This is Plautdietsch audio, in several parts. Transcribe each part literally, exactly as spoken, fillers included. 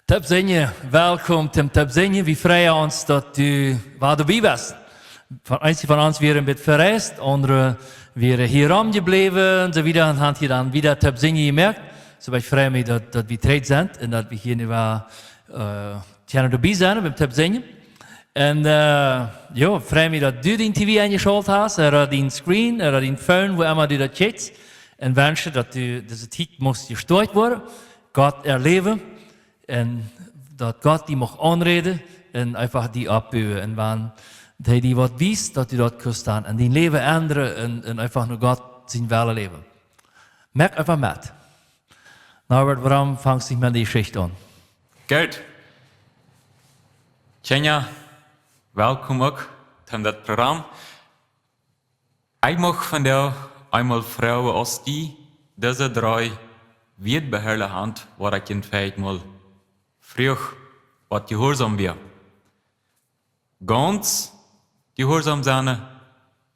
Toop sinjen, welkom toom Toop sinjen. Wie freien ons, daut du wada doabie best. Von, eenje von ons wieren een bät vereist, aundre wieren hia romjebläwen un soo wieda un haben hia dan wada Toop sinjen jemoakt. Soo, ekj frei mie, daut, daut wie trigj sent un daut wie hia nu wada, äh, kjennen doabie sennen biem Toop sinjen. Un, äh, jo, frei mie, daut du dien T V enjeschault hast, ooda dien Screen, ooda dien Phone, wua emma du daut kjikjst. Un wensch, daut du dise Tiet muchst jestoakjt woaren, Gott erläwen. Un daut Gott die mucht aunräden un eefach die oppbuen. Un wan hee die waut wiest, daut du daut kaust dan en dien Läwen endren un, un eefach no Gott sienen Wellen läwen. Moak eefach met. Norbert, wuarom fangst du nich met de Jeschicht aun? Goot. Kjinja, welkom uk toom daut Program. Ekj mucht vondoag eemol froagen, aus dee dise dree Wieed beharren haben, waut ekj junt veleicht mol fruach, waut jehuarsom wia. Gaunz jehuarsom sennen,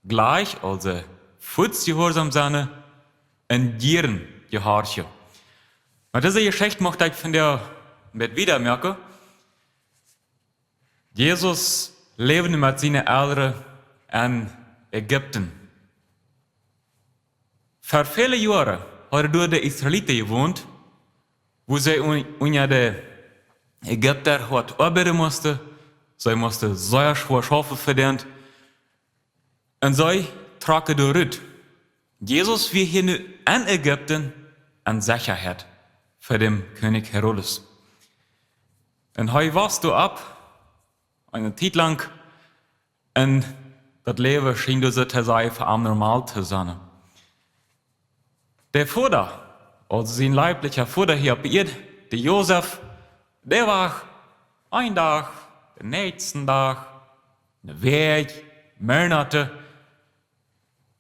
jlikj, aulsoo fuaz jehuarsom sennen, un jieren jehorchen. Oba dise Jeschicht mucht ekj vondoag met wieda moaken. Jesus läwd met siene Elren en Ägipten. Ver väle Joaren hauden doa de Israeliten jewont, wua see un-, unja de Ägipta hoat oabeiden musten. See musten sea schwoa schaufen fa dän. Un see trocken doa rut. Jesus wia hia nu en Ägipten en Sechaheit ver dän Kjennich Herodes. Un hee wos doa opp, eene Tiet lang, un daut Läwen schient doa, soo to sajen, fa am normal to sennen. De Voda, aulsoo sien leiblicha Voda hia opp Ieed, de Josef, dee wacht een Dach, dän näakjsten Dach, eene Wäakj, Moonat,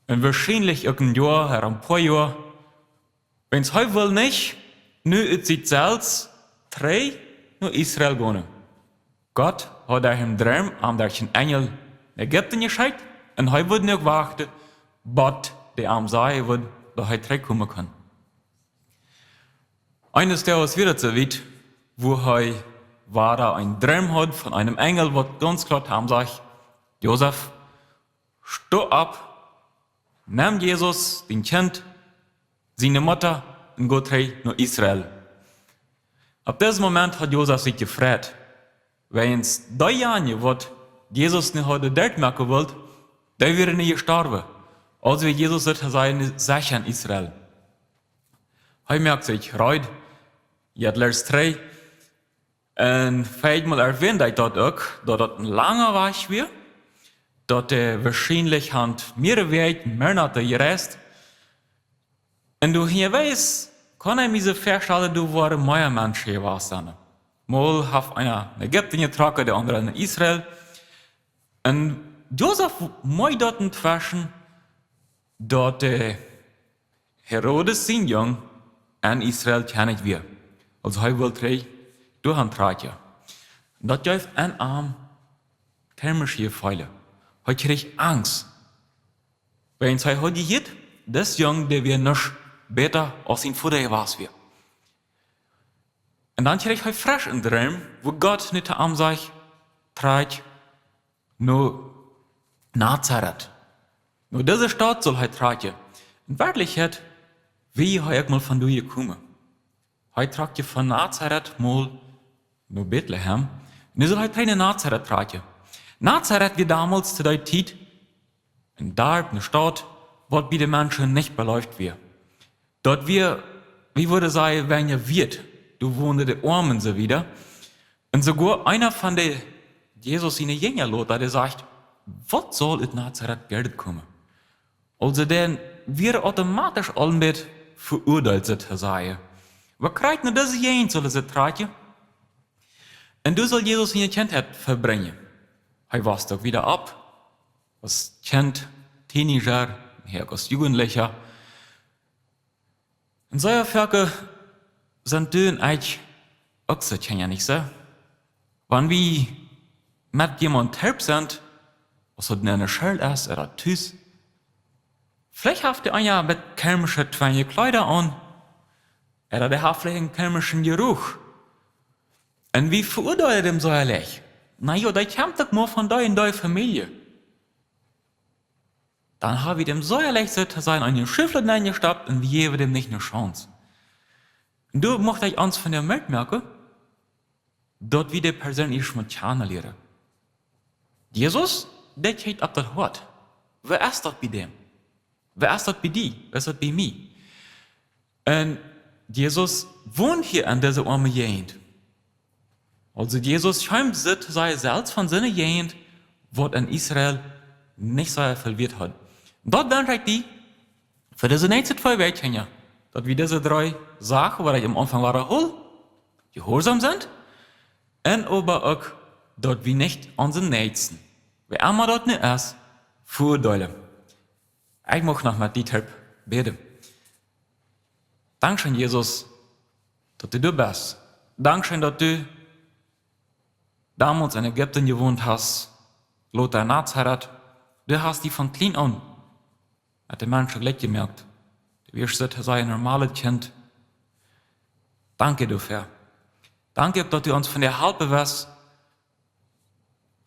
un woarschienlich uk een Joa, ooda een poa Joa. Wiels hee wull nich nu ut sikj selfst trigj no Israel gonen. Gott haud am em Droom, am derch een Enjel no Ägipten jeschekjt, un hee wudd nu wachten, bat dee am sajen wudd, daut hee trigjkomen kunn. Eenes Doages wia daut soo wiet, wua hee wada een Droom haud von eenen Enjel, waut gaunz kloa to am säd: Josef, sto opp, nem Jesus, dien Kjint, siene Mutta, un go trigj no Israel. Opp disen Moment haud Josef sikj jefreit, wiels deejanje, waut Jesus nu haud doot moaken wullt, dee wieren nu jestorwen. Aulsoo wia Jesus, soo to sajen, secha en Israel. Hee moakt sikj reed, jeit leefst trigj, un veleicht mol erwähnt hee daut uk, daut daut een langa Wajch wia, daut hee woarschienlich haud mearere Wäakj, Moonat jereist. Un doa hia wia, kaun ekj mie soo väastalen, doa wieren mea Menschen jewast sennen. Mol haft eena no Ägipten jetrocken, de aundre no Israel. Un Josef meed daut entweschen, daut de Herodes sien Jung en Israel Kjennich wia. Aulsoo hee wull trigj doahan trakjen. Daut jeef en am komische Jefeelen. Hee kjrieech Angst. Wiels hee haud jehieet, dis Jung, dee wia nuscht bäta aus sien Voda jewast wia. Un dan kjrieech hee fresch een Droom, wua Gott nu to am säd: Trakj no Nazaret. No dise Staut saul hee trakjen. En Werkjlichkjeit wia hee uk mol von doa jekomen. Hee trakj je von Nazaret mol no Betlehem. Nu saul hee trigj no Nazaret trakjen. Nazaret wia donmols to dee Tiet een Darp, eene Staut, waut bie de Menschen nich beleeft wia. Daut wia, wie wudden sajen, weinja wieet. Doa wonden de Oamen soo wieda. Un soogoa eena von de Jesus siene Jinja lota, dee sajcht: Waut saul ut Nazaret Goodet komen? Aulsoo, dee wieren automatisch aul een bät veuadeelt, soo to sajen. Oba krakjt no dise Jäajent sullen see trakjen. Un doa saul Jesus siene Kjintheit vebrinjen. Hee wos uk wieda opp, aus Kjint, Teenager, hia uk aus Jugendlicha. Un soo, jo, Völkja, sent du un ekj uk soo Kjinja, nich soo? Wan wie met jemaunt toop sent, aus daut nu en de School es ooda tus, veleicht haft dee eena met komische, twinje Kjleeda aun, ooda dee haft veleicht een komischen Jeruch. Un wie veuadeelen däm soo leicht. Na jo, dee kjemt doch mau von dee un dee Famielje. Dan ha wie däm soo leicht, soo to sajen, enne Schuflod nenjestoppt un wie jäwen däm nich ne Chance. Un doa mucht ekj ons von de Moot moaken, daut wie de Persoon ieescht mol kjanen lieren. Jesus, dee kjikjt opp daut Hoat. Woo es daut bie däm? Woo es daut bie die? Woo es daut bie mie? Un Jesus wont hia en dise oame Jäajent. Aulsoo Jesus kjeem, soo to sajen, selfst von soone Jäajent, waut en Israel nich soo väl Wieet haud. Daut wensch ekj die fa dise näakjste twee Wäakj, Kjinja, daut wie dise dree Sachen, waut ekj aum Aunfank wadahool, jehuarsom sent, un oba uk, daut wie nich onsen Näakjsten, wäa emma daut nu es, veuadeelen. Ekj mucht noch met die toop bäden. Dankscheen, Jesus, daut du doa best. Dankscheen, daut du donmols en Ägipten jewont hast, lota en Nazaret. Du hast die von kjlien aun met de Menschen jlikj jemoakt. Du wieescht, soo to sajen, een normalet Kjint. Dank doafäa. Dank, daut du ons von de Help best,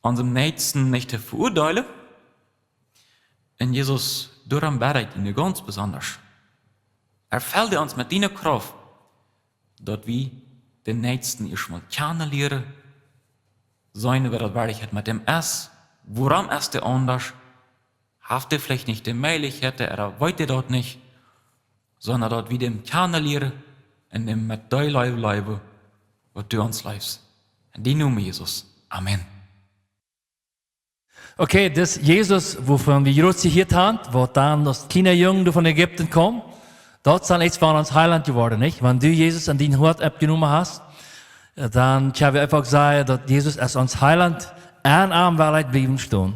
onsen Näakjsten nich to veuadeelen. Un Jesus, doarom bäd ekj die nu gaunz besondasch: Erfell du ons met diene Krauft, daut wie dän Näakjsten ieescht mol kjanen lieren, seenen, woo daut werkjlich met däm es, wuarom es dee aundasch, haft dee veleicht nich de Mäajlichkjeit, ooda weet dee daut nich, sonda daut wie däm kjanen lieren un däm met dee Leew leewen, waut du ons leefst. En dienen Nomen, Jesus. Amen. Okay, dis Jesus, wuavon wie jrods jehieet haben, waut dan aus kjliena Jung doa von Ägipten kjeem, daut es dan eent von ons Heilaunt jeworden, nich? Wan du Jesus en dien Hoat oppjenomen hast, dan kjenn wie eefach sajen, daut Jesus es ons Heilaunt, un aun am well ekj bliewen stonen.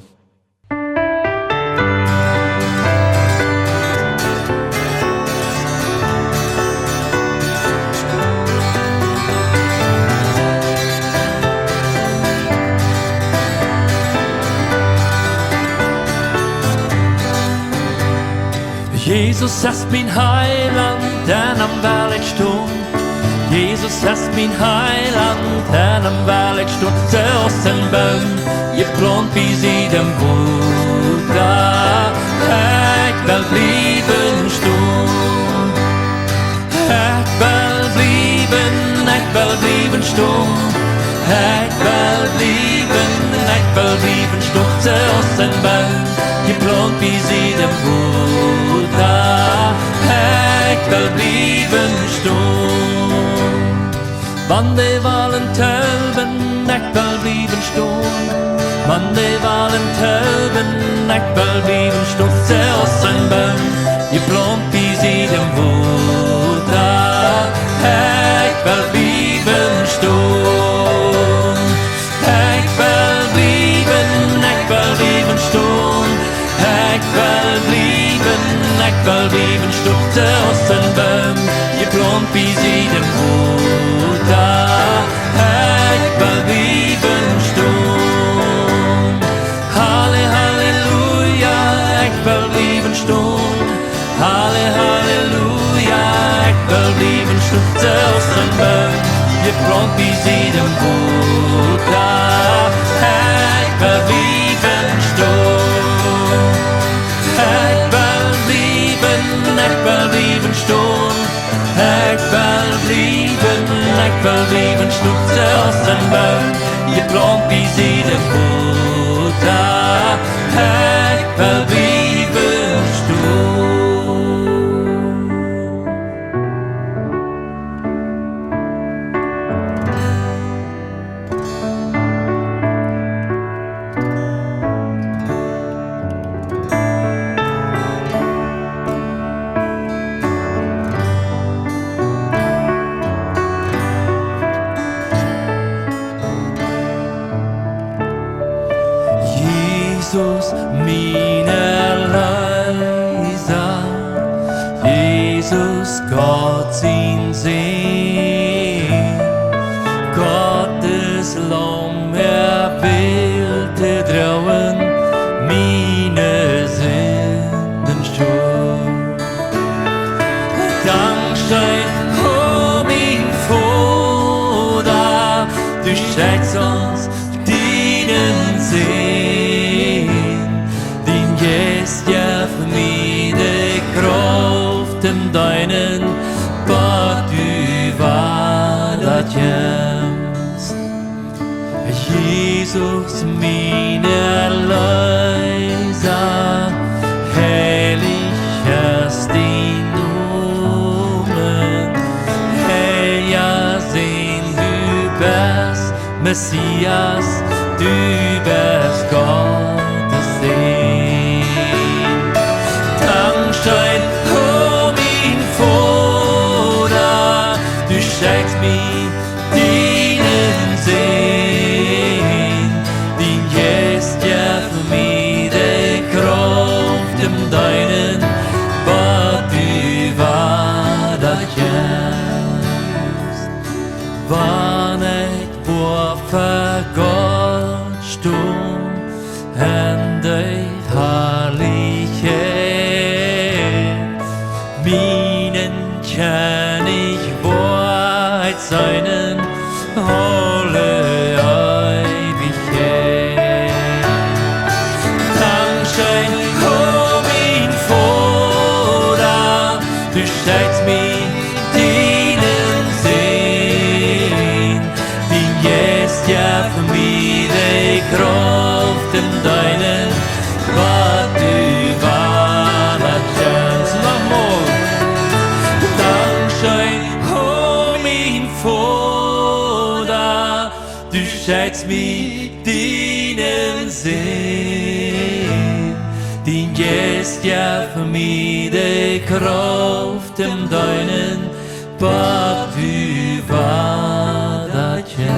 Jesus es mien Heilaunt, un aun am well ekj stonen. Jesus es mien Heilaunt, un aun am well ekj stonen. Soo aus een Boom, jeplaunt bie Sied em Wota, ekj well bliewen stonen. Ekj well bliewen, ekj well bliewen stonen. Ekj well bliewen, ekj well bliewen stonen. Soo aus een Boom, jeplaunt bie Sied em Wota, ekj well bliewen stonen. Wan de Walen tolwen, ekj well bliewen stonen. Wan de Walen tolwen, ekj well bliewen stonen. Soo aus een Boom, jeplaunt bie Sied em Wota, ekj well bliewen stonen. Ekj well bliewen, ekj well bliewen stonen. Ekj well bliewen, ekj well bliewen stonen. Soo aus een Boom, jeplaunt bie Sied em Wota, ekj well bliewen stonen. Halle-, halleluja, ekj well bliewen stonen. Halle-, halleluja, ekj well bliewen stonen. Soo aus een Boom, jeplaunt bie Sied em Wota, ekj well bliewen stonen. Ekj well bliewen, ekj well bliewen stonen. Ekj well bliewen, ekj well bliewen stonen. Soo aus een Boom, jeplaunt bie Sied em Wota, ekj well bliewen stonen. Schenkjst ons dienen Sän, dien Jeist jeft mie de Krauft toom deenen, bat du wada kjemst. Jesus, mien Erleesa, heilich es dien Nomen, heilja sent du best, Messias, du best Gottes Sän. Dankscheen, o mien Voda, du schenkjst mie dienen Sän, dien Jeist jeft mie de Krauft toom deenen, bat du wada kjemst. Wan ekj ver Gott stonn en de Harlichkjeit, mienen Kjennich woa ekj seenen aule Eewichkjeit. Dankscheen, o mien Voda, du schenkjst mie dienen Sän, dien Jeist jeft mie de Krauft toom deenen, bat du wada kjemst. Noch mol. Dankscheen, o mien Voda, du schenkjst mie dienen Sän, dien Jeist jeft mie de Krauft toom deenen, bat du wada kjemst.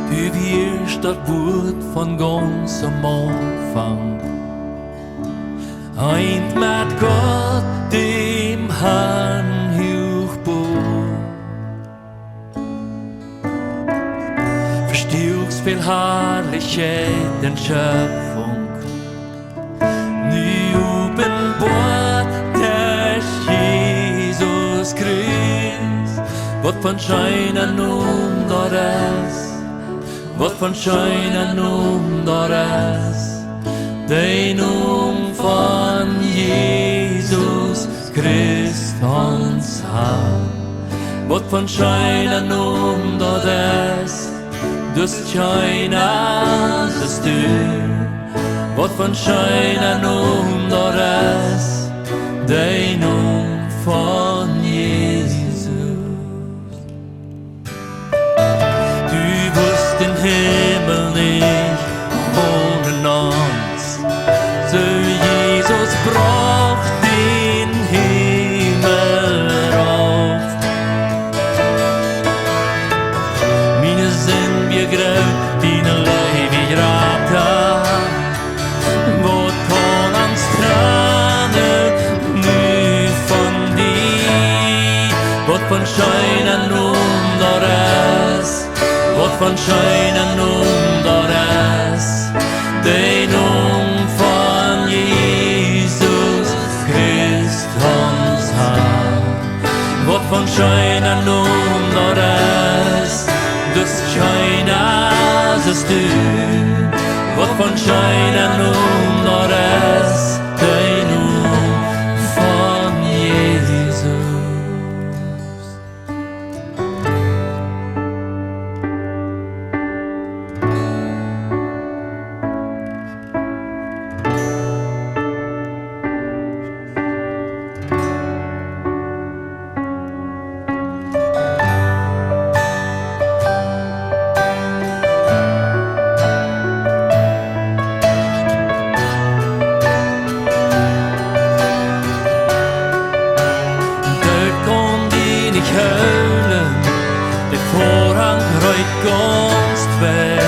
Du wieescht daut Wuat von gaunz aum Aunfank, eent met Gott, däm Harn, huach bowen. Vestuakjst väl Harlichkjeit en Schepfunk, nu openboat derch Jesus Christ. Waut von scheena Nomen daut es, waut von scheena Nomen daut es, de Nomen von Jesus Christ, ons Har. Waut von scheena Nomen daut es, daut es scheena aus du. Waut von scheena Nomen daut es, de Nomen von Jesus. Du wust dän Himmel nich onen ons, soo Jesus brocht dän Himmel rauf. Miene Sind wia groot, diene Leew wia jrata. Waut kaun ons trannen nu von die? Waut von scheena Nomen daut es, waut von scheena Nomen daut es, de Nomen von Jesus Christ, ons Har. Waut von scheena Nomen daut es, daut es scheena aus du. Waut von scheena Nomen daut es, de Nomen von Jesus. Doot kaun die nich hoolen, de Väahank reet gaunz twei.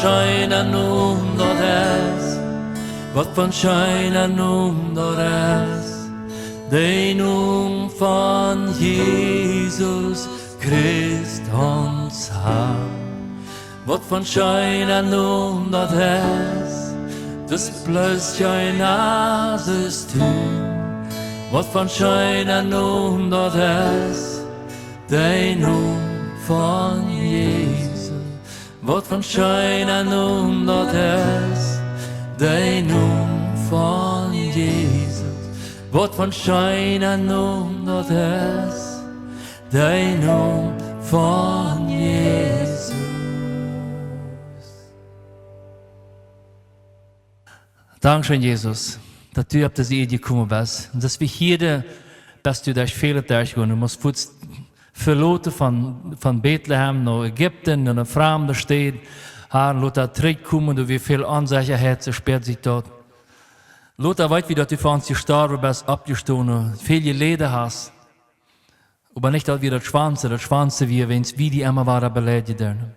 Scheena Nom daut es, waut von scheena Nom daut es, de Nom von Jesus Christ, ons Har. Waut von scheena Nom daut es, daut bloos scheena es du. Waut von scheena Nom daut es, de Nom von Jesus. Waut von scheena Nom daut es, de Nom von Jesus. Waut von scheena Nom daut es, de Nom von Jesus. Dankscheen, Jesus, daut du opp dise Ieed jekomen best. Un daut wie hia, best du derch väle Tieden jegonen. Du must fuaz veloten von, von Betlehem no Ägipten, no eene framde Staut. Har, lot daut trigjkomen, doa wia väl Onsechaheit, soo spieed sikj daut. Lot daut, weet wie, daut du fa ons jestorwen best, oppjestonen, väl jeläden hast. Oba nich daut wia daut Schwoaste, daut Schwoaste wia, wiels wie die emma wada beleidijen.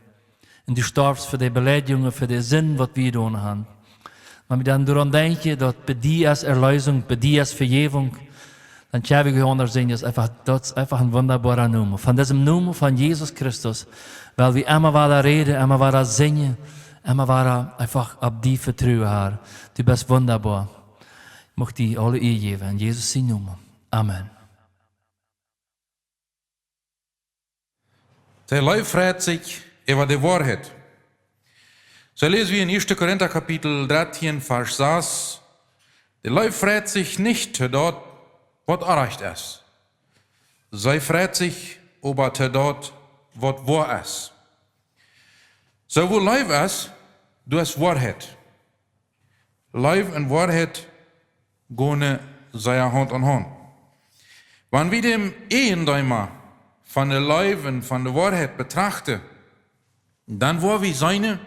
Un du storfst fa de Beleidigung, fa de Sind, waut wie jedonen haben. Wan wie dan doaraun denkjen, daut bie die es Erlösung, bie die es Vejäwunk, dan kjenn wie nich aundasch sennen, daut es eefach, daut es eefach een wundaboara Nomen. Von disen Nomen von Jesus Christus, wiels wie emma wada räden, emma wada sinjen, emma wada eefach opp die vetruen, Har. Du best wundaboa. Mucht die aule Ea jäwen, en Jesus sienen Nomen. Amen. De Leew freit sikj äwa de Woarheit. Soo läsen wie en Ieeschte Korinta Kapitel dartieen, Varsch sas: De Leew freit sikj nich to daut, waut orrajcht es. See freit sikj oba to daut, waut woa es. Soo woo Leew es, doa es Woarheit. Leew un Woarheit gonen sea Haunt aun Haunt. Wan wie dän Eajendeema von de Leew un von de Woarheit betrachten, dan woa wie seenen,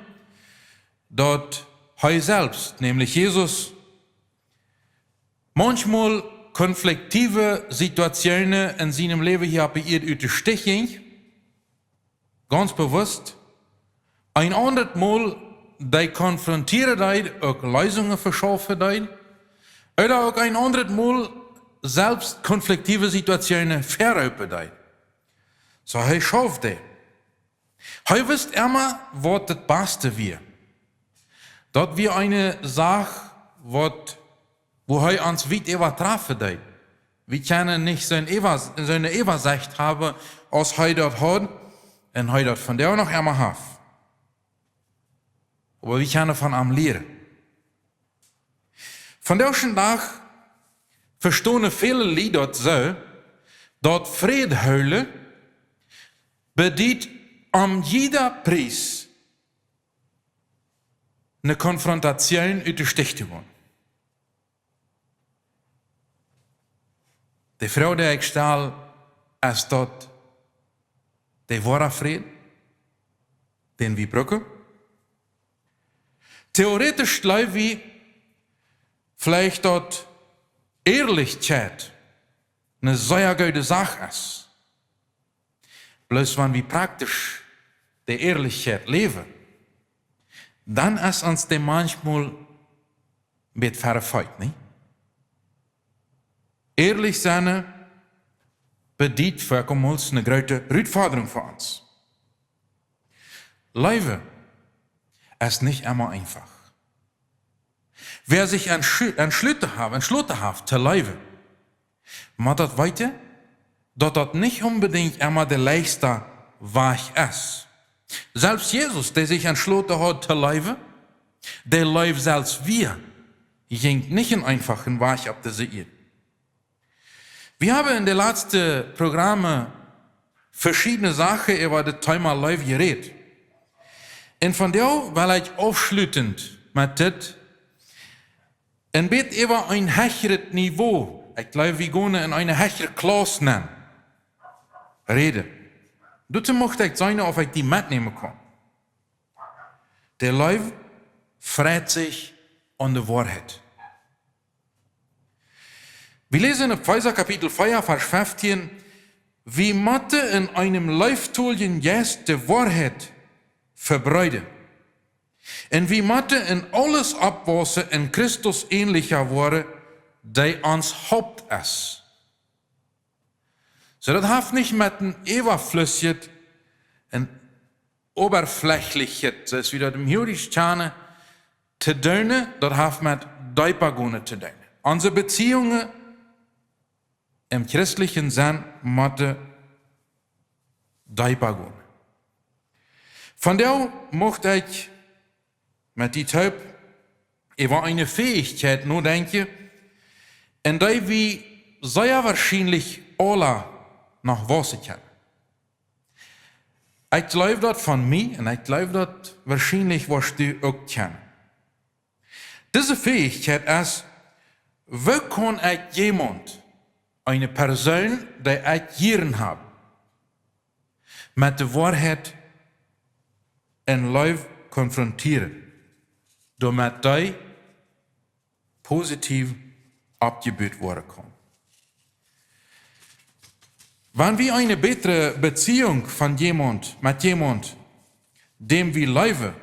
daut hee selfst, nämlich Jesus, maunchmol konfliktive Situationen en sienem Läwen hia opp de Ieed ut de Stich jinkj, gaunz bewusst. Een aundret Mol dee konfrontieren deed, uk Leesungen veschaufen deed, ooda uk een aundret Mol selfst konfliktive Situationen verhoopen deed. Soo, hee schauft dee. Hee wist emma, waut daut Baste wia. Daut wia eene Sach, waut, woo hee ons wiet äwatrafen deed. Wie kjennen nich soon Äwa-, soone Äwasecht haben, aus hee daut haud un hee daut vondoag noch emma haft. Oba wie kjennen von am lieren. Vondoag dän Dach vestonen väle Lied daut soo, daut Fräd hoolen bediet, om jieda Pries eene Konfrontation ut de Stich to gonen. De Froag, dee ekj stal, es daut de woare Fräd, dän wie brucken? Theoretisch jleew wie veleicht, daut Ehrlichkeit eene sea goode Sach es. Bloos wan wie praktisch de Ehrlichkeit läwen, dan es ons dee maunchmol een bät ver de Feet, nich? Ehrlich sennen bediet foaken mol eene groote Rutforderung fa ons. Leew es nich emma eenfach. Wäa sikj entschl-, entschloten haft, entschloten haft to leewen, mott daut weeten, daut daut nich onbedinjt emma de leichsta Wajch es. Selfst Jesus, dee sikj entschloten haud to leewen, dee leewd selfst wia, jinkj nich een eenfachen Wajch opp dise Ieed. Wie haben en de latste Programme veschiedne Sachen äwa daut Thema Leew jerät. Un vondoag well ekj aufschlutend met dit een bät äwa een hechret Niveau, ekj jleew, wie gonen en eene hechre Klauss nenn, räden. Doatoo mucht ekj seenen, auf ekj die metnämen kaun. De Leew freit sikj aun de Woarheit. Wie läsen en Efeesa Kapitel vea, Varsch feftieen: Wie motten en eenem leeftoljen Jeist de Woarheit vebreeden. Un wie motten en aules oppwaussen un Christus änelja woaren, dee ons Haupt es. Soo, daut haft nich met een äwaflüssjet un oberflächlichet, soo aus wie daut em Judischen kjanen, to doonen, daut haft met deepa gonen to doonen. Onse Beziehungen em christlichen Senn motten deepa gonen. Vondoag mucht ekj met die toop äwa eene Fäichkjeit nodenkjen, en dee wie sea woarschienlich aula noch waussen kjennen. Ekj jleew daut von mie un ekj jleew daut woarschienlich woascht du uk kjennen. Dise Fäichkjeit es, woo kaun ekj jemaunt, eene Persoon, dee ekj jieren hab, met de Woarheit en Leew konfrontieren, doamet dee positiev oppjebut woaren kaun. Wan wie eene bätre Beziehung von jemaunt, met jemaunt, däm wie leewen,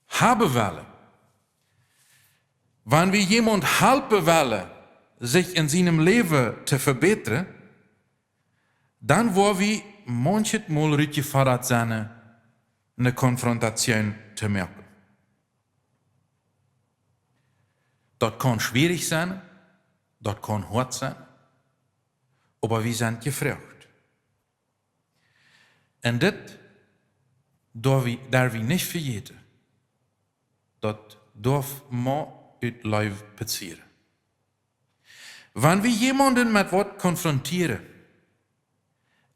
haben wellen, wan wie jemaunt halpen wellen, sikj en sienem Läwen to vebätren, dan woa wie maunchmol rutjefodat sennen, eene Konfrontatioon to moaken. Daut kaun schwierich sennen, daut kaun hoat sennen, oba wie sent jefroacht. Un dit darf wie, darf wie nich vejäten, daut darf mau ut Leew passieren. Wan wie jemaunden met waut konfrontieren,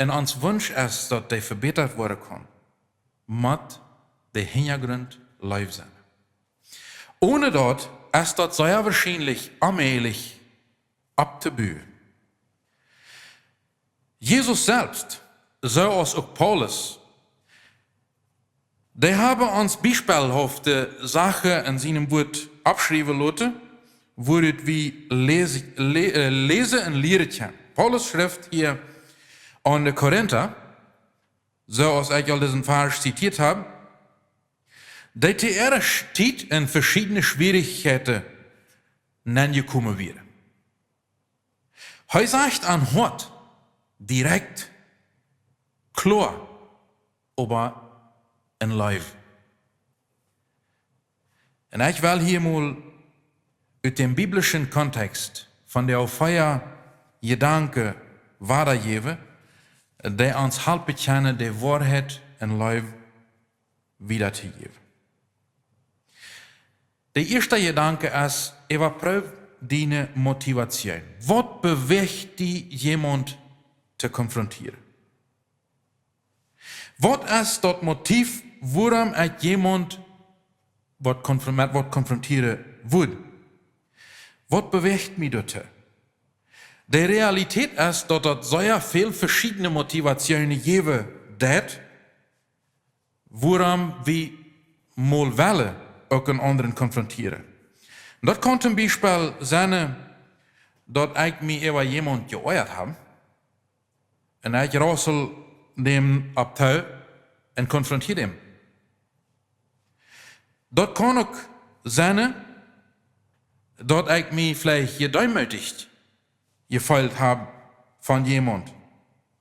un ons Wunsch es, daut dee vebätat woaren kaun, mott de Hinjagrunt Leew sennen. Onen daut es daut sea woarschienlich onmäajlich opptobuen. Jesus selfst, soo aus uk Paulus, dee haben ons biespelhafte Sachen en sienem Wort oppschriewen loten, wua wie läs-, lä-, äh, läsen un lieren kjennen. Paulus schrift hia aun de Korinta, soo aus ekj aul disen Varsch zitiet hab, dee to äare Tiet en veschiedne Schwierichkjeiten nenjekomen wieren. Hee sajcht an hoat, direkt, kloa, oba en Leew. Un ekj well hia mol ut däm biblischen Kontext von de Aufeia Jedanken wadajäwen, dee ons halpen kjennen, de Woarheit en Leew wiedajäwen. De ieeschte Jedanke es, äwaproow diene Motivation. Waut bewäacht die, jemaunt to konfrontieren? Waut es daut Motiv, wuarom ekj jemaunt waut konfron-, met waut konfrontieren wudd? Waut bewäacht mie doatoo? De Realität es, daut daut sea väl veschiedne Motivationen jäwen deit, wuarom wie mol wellen uk een aundren konfrontieren. Daut kaun toom Biespel sennen, daut ekj mie äwa jemaunt jeoajat hab, un ekj rausel däm opp too un konfrontier däm. Daut kaun uk sennen, daut ekj mie veleicht jedeemootijcht jefeelt hab von jemaunt,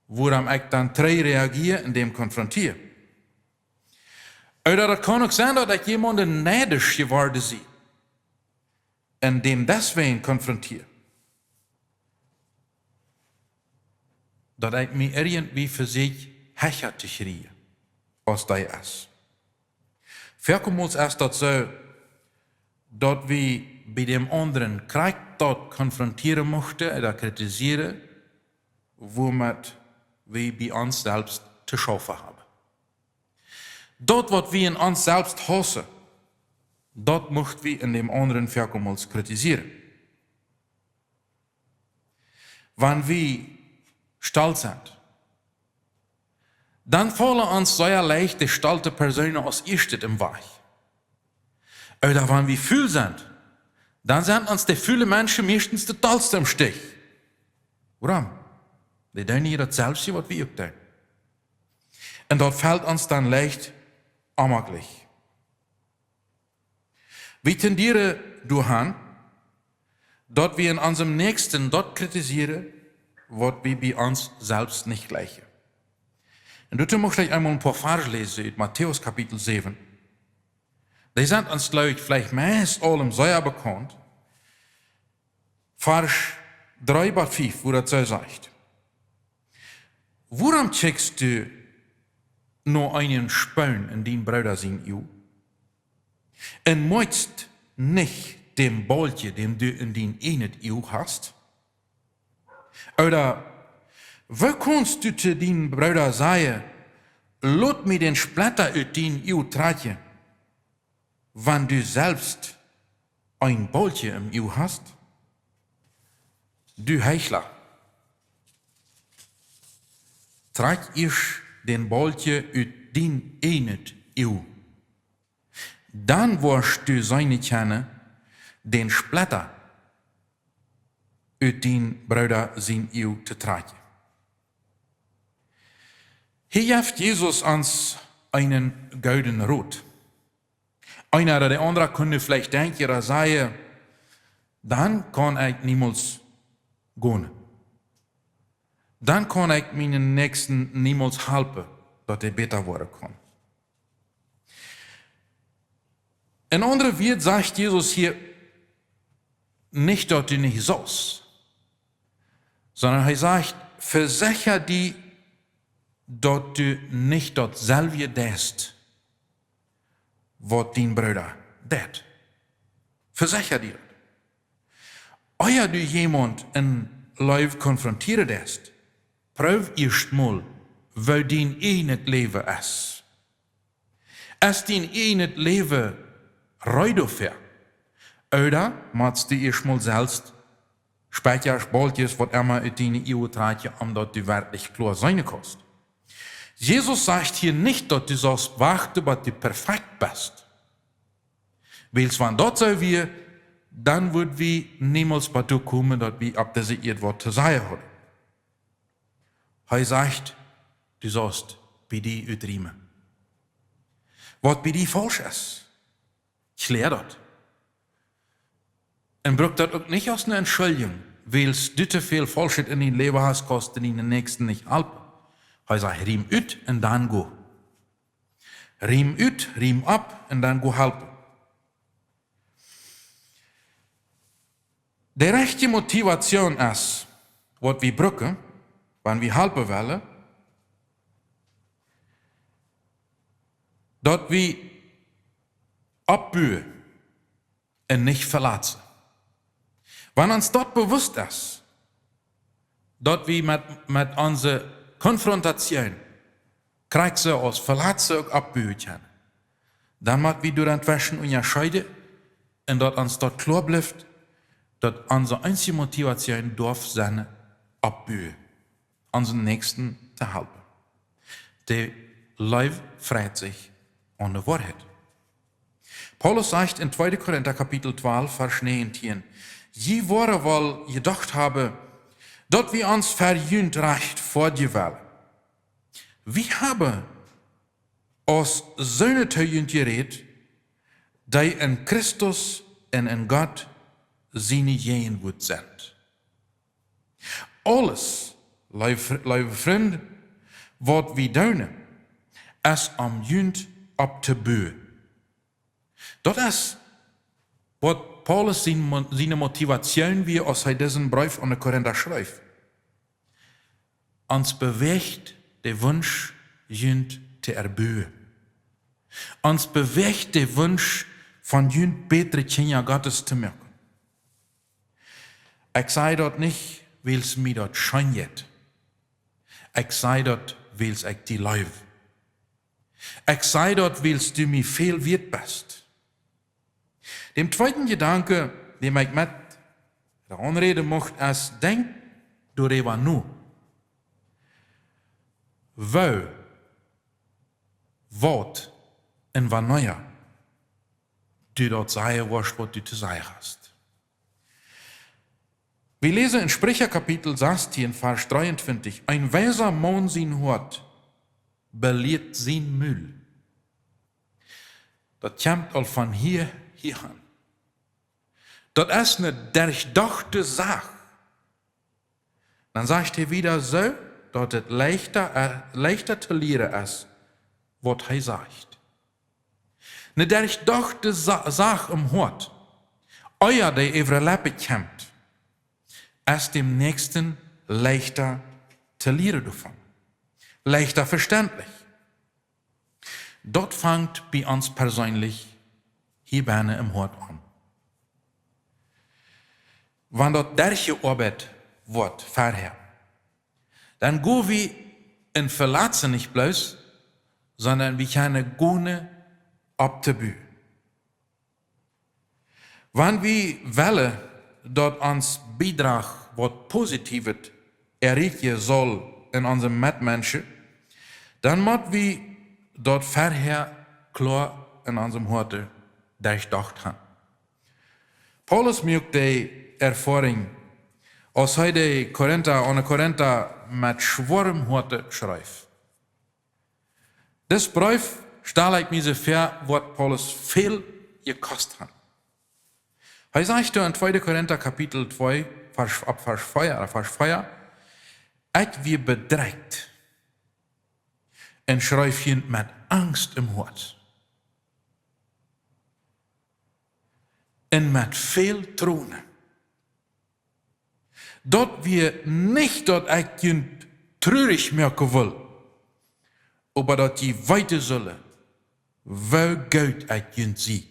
wuarom ekj dan trigj reagier un däm konfrontier. Ooda daut kaun uk sennen, daut ekj jemaunden neidisch jeworden sie un däm deswäajen konfrontier. Daut ekj mie irjentwie vesieekj, hecha to kjrieen aus dee es. Foakemols es daut soo, daut wie bie däm aundren krakjt daut konfrontieren muchten ooda kritisieren, wuamet wie bie ons selfst to schaufen haben. Daut, waut wie en ons selfst haussen, daut mucht wie en däm aundren foakemols kritisieren. Wan wie stolt sent, dan faulen ons sea leicht de stolte Persoonen aus ieeschtet em Wajch. Ooda wan wie ful sent, dan sent ons de fule Menschen meistens de tolste em Stich. Wuarom? Dee doonen hia daut selfstje, waut wie uk doonen. Un daut felt ons dan leicht onjemakjlich. Wie tendieren doahan, daut wie en onsem Näakjsten daut kritisieren, waut wie bie ons selfst nich jlikjen. Un doatoo mucht ekj eemol een poa Varsch läsen ut Matäus Kapitel säwen. Dee sent ons, jleew ekj, veleicht meist aulem sea bekaunt. Varsch dree bat fief, wua daut soo sajcht: Wuarom kjikjst du no eenen Spoon en dien Brooda sien Uag un moakjst nich dän Baulkje, dän du en dien eejnet Uag hast? Ooda woo kaust du to dienen Brooda sajen: Lot mie dän Spletta ut dien Uag trakjen, wan du selfst een Baulkje em Uag hast? Du Heichla, trakj ieescht dän Baulkje ut dien eejnet Uag. Dan woascht du seenen kjennen, dän Spletta ut dien Brooda sien Uag to trakjen. Hia jeft Jesus ons eenen gooden Rot. Eena ooda de aundra kunn veleicht denkjen ooda sajen: Dan kaun ekj niemols gonen. Dan kaun ekj mienen Näakjsten niemols halpen, daut hee bäta woaren kaun. En aundre Wieed sajcht Jesus hia nich, daut du nich saust, sonda hee sajcht: Vesecha die, daut du nich daut selwje deist, waut dien Brooda deit. Vesecha die daut. Ea du jemaunt en Leew konfrontieren deist, proow ieescht mol, woo dien eejnet Läwen es. Es dien eejnet Läwen reed doafäa? Ooda motst du ieescht mol selfst Spettkjasch, Baulkjes, waut emma, ut diene Uagen trakjen, om daut du werkjlich kloa seenen kaust? Jesus sajcht hia nich, daut du saust wachten, bat du perfekt best. Wiels wan daut soo wia, dan wudd wie niemols bat doa komen, daut wie opp dise Ieed waut to sajen hauden. Hee sajcht, du saust bie die utrieemen, waut bie die faulsch es. Kjläa daut. Un bruck daut uk nich aus eene Entschuldjunk, wiels du too väl Faulschheit en dien Läwen hast, kaust du dienen Näakjsten nich halpen. Hee sajcht: Riem ut un dan go. Riem ut, riem opp un dan go halpen. De rajchte Motivation es, waut wie brucken, wan wie halpen wellen, daut wie oppbuen un nich velatzen. Wan ons daut bewusst es, daut wie met, met onse Konfrontation krakjt soo aus velatzen uk oppbuen kjennen, dan mott wie doarenn tweschen unjascheiden un daut ons daut kloa blift, daut onse eensje Motivation darf sennen oppbuen, onsen Näakjsten to halpen. De Leew freit sikj aun de Woarheit. Paulus sajcht en tweede Korinta Kapitel twalf, Varsch näajentieen: Jie woaren woll jedocht haben, daut wie ons fa junt rajchtfoadjen wellen. Wie haben aus soone to junt jerät, dee en Christus un en Gott siene Jäajenwuat sent. Aules, leew, leewe Frind, waut wie doonen, es om junt opptobuen. Daut es, waut Paulus sien Mo-, siene Motivation wia, aus hee disen Breef aun de Korinta schreef. Ons bewäacht de Wunsch, junt to erbuen. Ons bewäacht de Wunsch, von junt bätre Kjinja Gottes to moaken. Ekj saj daut nich, wiels mie daut scheen jeit. Ekj saj daut, wiels ekj die leew. Ekj saj daut, wiels du mie väl wieet best. Dän tweeden Jedanken, dän ekj met aunräden mucht, es: Denkj doaräwa no, woo, waut un wanea du daut sajen woascht, waut du to sajen hast. Wie läsen en Spricha Kapitel sastieen, Varsch dreeuntwintich: Een wiesa Maun sien Hoat belieet sien Mul. Daut kjemt aul von hia, hia aun. Daut es ne derchdochte Sach. Dan sajcht hee wieda soo, daut et leichta, äh, leichta to lieren es, waut hee sajcht. Ne derchdochte Sa-, Sach em Hoat, ea dee äwa de Leppen kjemt, es däm Näakjsten leichta to lieren doavon. Leichta vestentlich. Daut fangt bie ons perseenlich hia bennen em Hoat aun. Wan daut derchjeoabeit woat verhäa, dan go wie en Velazen nich bloos, sonda wie kjennen gonen opptobuen. Wan wie wellen, daut ons Biedrach waut Positiewet erreichen saul en onse Metmenschen, dan mott wie daut verhäa kloa en onsem Hoat derchdocht haben. Paulus muak dee Erfoarunk, aus hee de Korinta, aun de Korinta met schwoarem Hoat schreef. Dis Breef, stal ekj mie soo väa, woat Paulus väl jekost haben. Hee sajcht doa en tweede Korinta Kapitel twee, Varsch, opp Varsch vea, oda Varsch vea: "Ekj wia bedrekjt un schreef junt met Angst em Hoat un met väl Tronen. Daut wia nich, daut ekj junt truarich moaken wull, oba daut jie weeten sullen, woo goot ekj junt sie."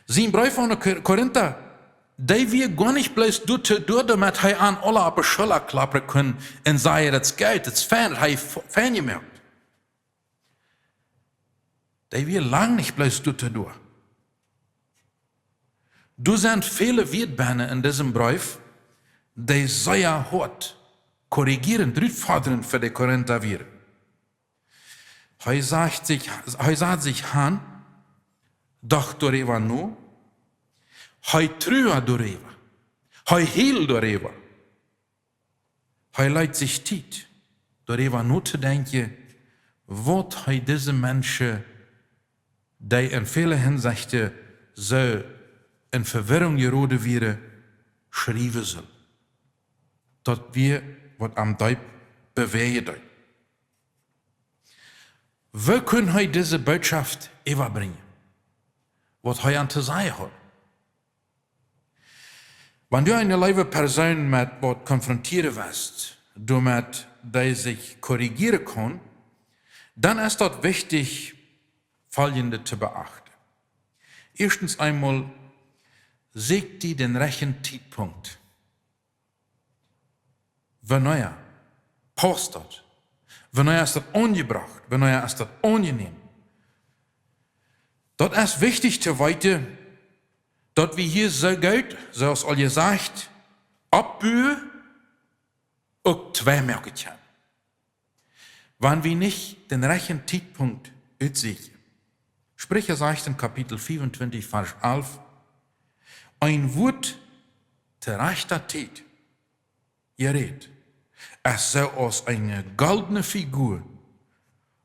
Sien Breef aun de Kor-, Korinta, dee wia goanich bloos doatoo doa, doamet hee an aule opp de Schulla kloppen kunn un sajen: "Daut es goot, daut es fein, daut hab jie f-, fein jemoakt." Dee wia lang nich bloos doatoo doa. Doa sent väle Wieed bennen en disem Breef, dee sea hoat korrigierend, rutfodrend fa de Korinta wieren. Hee sajcht sikj, hee sad sikj han, docht doaräwa no, hee truad doaräwa, hee hield doaräwa. Hee leet sikj Tiet, doaräwa notodenkjen, waut hee dise Menschen, dee en väle Hinsechten soo en Vewirrunk jeroden wieren, schriewen sull. Daut wia, waut am deep bewäajen deed. Woo kunn hee dise Bootschoft äwabrinjen, waut hee an to sajen haud? Wan du eene leewe Persoon met waut konfrontieren west, doamet dee sikj korrigieren kaun, dan es daut wichtich, foljendet to beachten. Ieeschtens eemol, sieekj die dän rajchten Tietpunkt. Wanea pausst daut? Wanea es daut aunjebrocht? Wanea es daut aunjenäm? Daut es wichtich to weeten, daut wie hia soo goot, soo aus aul jesajcht, oppbuen, uk tweimoaken kjennen, wan wie nich dän rajchten Tietpunkt utsieekjen. Spricha sajcht en Kapitel vea un twintich, Varsch alf: "Een Wuat to rajchta Tiet jerät es soo aus eene goldne Figur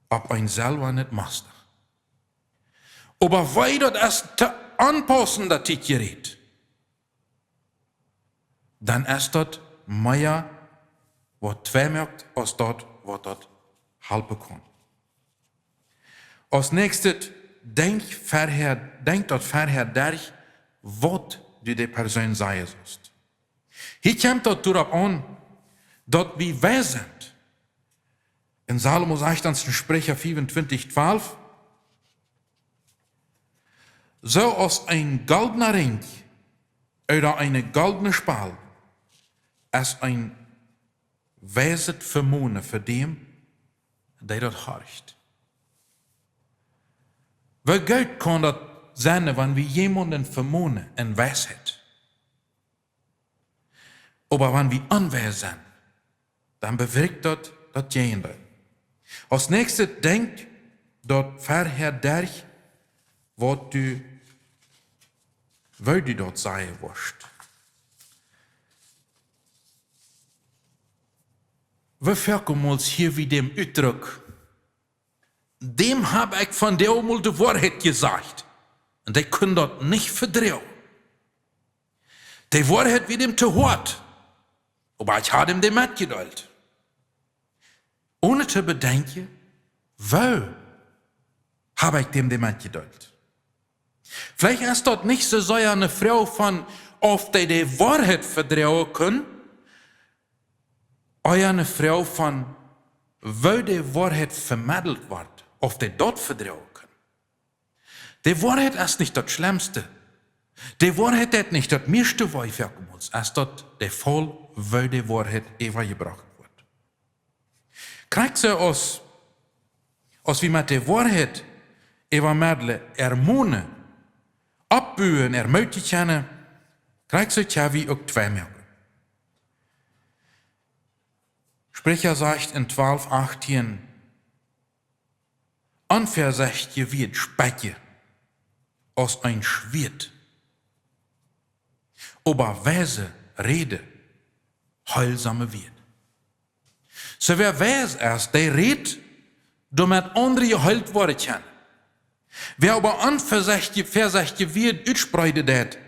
opp een selwanet Mosta. Oba woo daut es to onpausenda Tiet jerät, dan es daut mea, waut tweimoakt, aus daut, waut daut halpen kaun." Aus näakjstet, denkj verhäa, denkj daut verhäa derch, waut du de Persoon sajen sust. Hia kjemt daut doaropp aun, daut wie weis sent. En Salomo sajcht ons en Spricha vea un twintich, twalf: "Soo aus een goldna Rinkj ooda eene goldne Spal es een weiset Vemonen fa däm, dee daut horcht." Woo goot kaun daut sennen, wan wie jemaunden vemonen en Weisheit? Oba wan wie onweis sent, dan bewirkjt daut daut Jäajendeel. Aus näakjstet, denkj daut verhäa derch, waut du, woo du daut sajen woascht. Wie foaken mol hia wie däm Utdruck: "Däm hab ekj vondoag mol de Woarheit jesajcht." Un dee kunn daut nich vedroagen. De Woarheit wia am to hoat, oba ekj hab am dee metjedeelt. Onen to bedenkjen, woo hab ekj am dee metjedeelt? Veleicht es daut nich soo sea eene Froag von, auf dee de Woarheit vedroagen kunn, ea eene Froag von, woo de Woarheit vemedelt woat, auf dee daut vedroagen kunn. De Woarheit es nich daut Schlemmste. De Woarheit deit nich daut mieeschte wee, foaken mol, es daut de Faul, woo de Woarheit äwajebrocht woat. Krakjt soo aus, aus wie met de Woarheit äwamedlen, ermonen, oppbuen, ermutigen kjennen, krakjt soo kjenn wie uk twei moaken. Spricha sajcht en twalf achtieen: Onvesechtje Wieed spetje aus een Schwieet, oba weise Räd heelsame Wieed. Soo wäa weis es, dee rät, doamet aundre jeheelt woaren kjennen. Wäa oba onvesechtje, vesechtje Wieed utspreeden deit,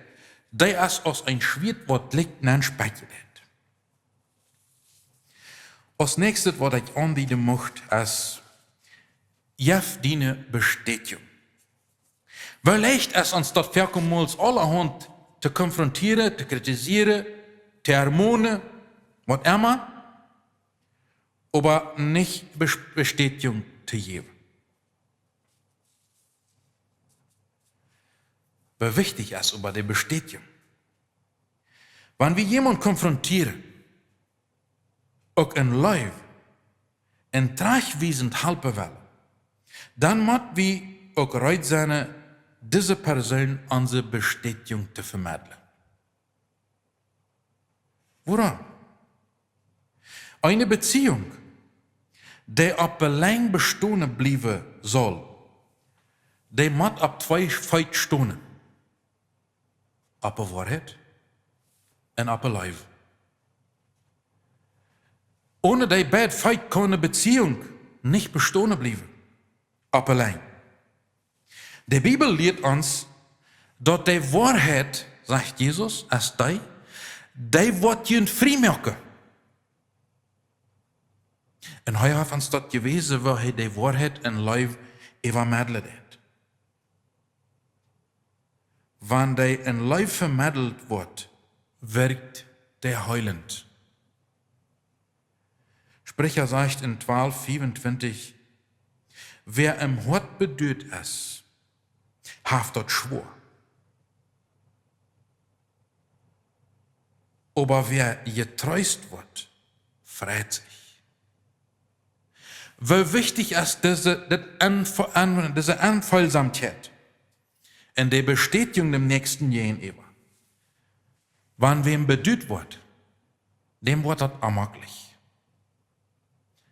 dee es aus een Schwieet, waut likjt nenn spetjen deit. Aus näakjstet, waut ekj aundieden mucht, es: Jeff diene Bestätigung. Woo leicht es ons daut foaken mol, aulahaunt to konfrontieren, to kritisieren, to ermonen, waut emma, oba nich Bes-, Bestätigung to jäwen. Woo wichtich es oba de Bestätigung? Wan wie jemaunt konfrontieren, uk en Leew, en trajchtwiesent halpen wellen, dan mott wie uk reed sennen, dise Persoon onse Bestätigung to vemedlen. Wuarom? Eene Beziehung, dee opp de Lenjd bestonen bliewen saul, dee mott opp twee Feet stonen. Opp de Woarheit un opp de Leew. Onen dee beid Feet kaun eene Beziehung nich bestonen bliewen. Opp de Lenjd. De Bibel lieet ons, daut de Woarheit, sajcht Jesus, es dee, dee woat junt frie moaken. Un hee haft ons daut jewäsen, woo hee de Woarheit en Leew äwamedlen deit. Wan dee en Leew vemedelt woat, wirkjt dee heelent. Spricha sajcht en twalf fiefuntwintich: Wäa em Hoat beduat es, haft daut schwoa. Oba wäa jetreest woat, freit sikj. Woo wichtich es dise, dit Enfo-, en-, dise Enfeelsamkjeit un de Bestätigung däm Näakjsten jäajenäwa. Wan wäm beduat woat, däm woat daut onjemakjlich.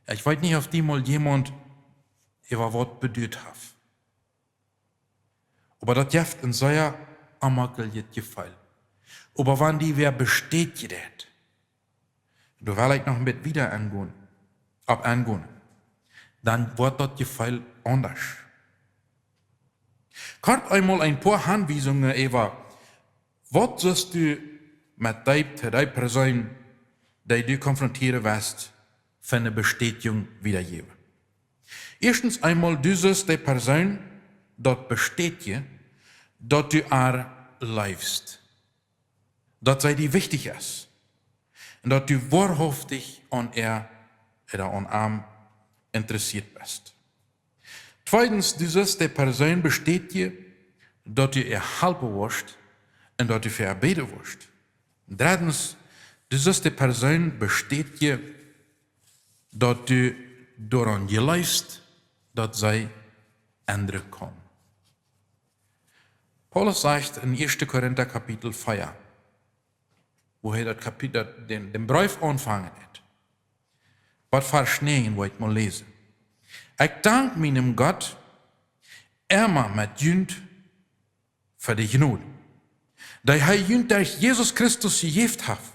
Ekj weet nich, auf die mol jemaunt äwa waut beduat haft. Oba daut jeft een sea onjemakjlichet Jefeel. Oba wan die wäa bestätjen deit, doa well ekj noch een bät wieda aungonen, opp aungonen, dan woat daut Jefeel aundasch. Kort eemol een poa Aunwiesungen äwa, waut sust du met dee, to dee Persoon, dee du konfrontieren woascht, fa eene Bestätjunk wiedajäwen. Ieeschtens eemol, du sust dee Persoon daut bestätjen, daut du äa leefst, daut see die wichtich es un daut du woahaftich aun äa ooda aun am interessieet best. Tweedens, du sust dee Persoon bestätjen, daut du äa halpen woascht un daut du fa äa bäden woascht. Dreddens, du sust dee Persoon bestätjen, daut du doaraun jleefst, daut see endren kaun. Paulus sajcht en ieeschte Korinta Kapitel vea, woo hee daut Kapitel, dän, dän Breef aunfangen deit, waut Varsch näajen, woa ekj mol läsen: Ekj dank mienem Gott emma met junt fa de Jnod, dee hee junt derch Jesus Christus jejäft haft.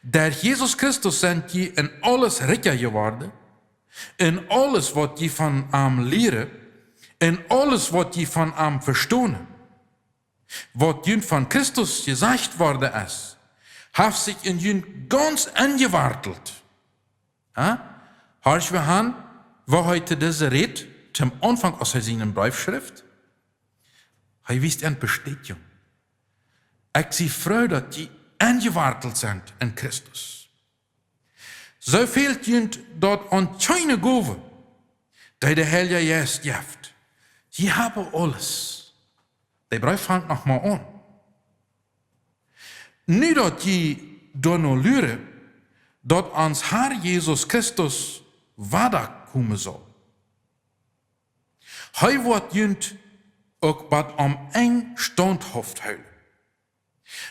Derch Jesus Christus sent jie en aules rikja jeworden, en aules, waut jie von am lieren, en aules, waut jie von am vestonen. Waut junt von Christus jesajcht worden es, haft sikj en junt gaunz enjewartelt. Ha? Horch wie aun, woo hee to dise räd, tom Aunfank, aus hee sienen Breef schrift. Hee wiest an Bestätigung. Ekj sie froo, daut jie enjewartelt sent en Christus. Soo fält junt daut aun kjeene Gow, dee de Heilje Jeist jeft. Jie haben aules. De Breef fangt noch mau aun. Nu daut jie doano luren, daut ons Herr Jesus Christus wada komen saul. Hee woat junt uk bat aum Enj staunthauft hoolen,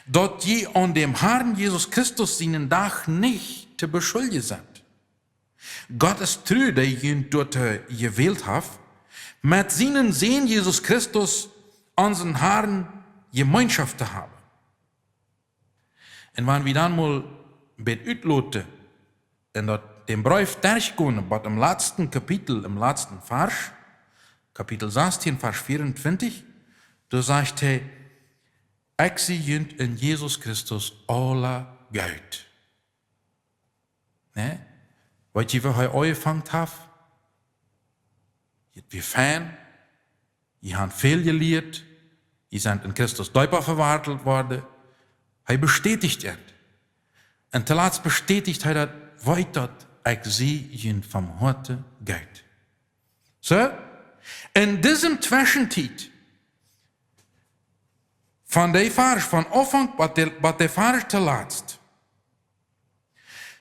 daut jie aun däm Herrn Jesus Christus sienen Dach nich to beschuljen sent. Gott es tru, dee junt doatoo jewält haft, met sienen Sän Jesus Christus, onsen Herrn, Jemeenschoft to haben. Un wan wie dan mol bät utloten un daut, dän Breef derchgonen, bat em latsten Kapitel, em latsten Varsch, Kapitel sastieen, Varsch veeauntwintich, doa sajcht hee: "Ekj sie junt en Jesus Christus aula goot." Ne? Weet jie, woo hee aunjefongen haft? Daut wia fein, jie haben väl jelieet, jie sent en Christus deepa vewartelt worden. Hee bestäticht et. Un toolatst bestäticht hee daut: "Weet daut, ekj sie junt von Hoaten goot." Soo, en dise Tweschentiet, von dee Varsch, von Aunfank bat dee, bat dee Varsch toolatst,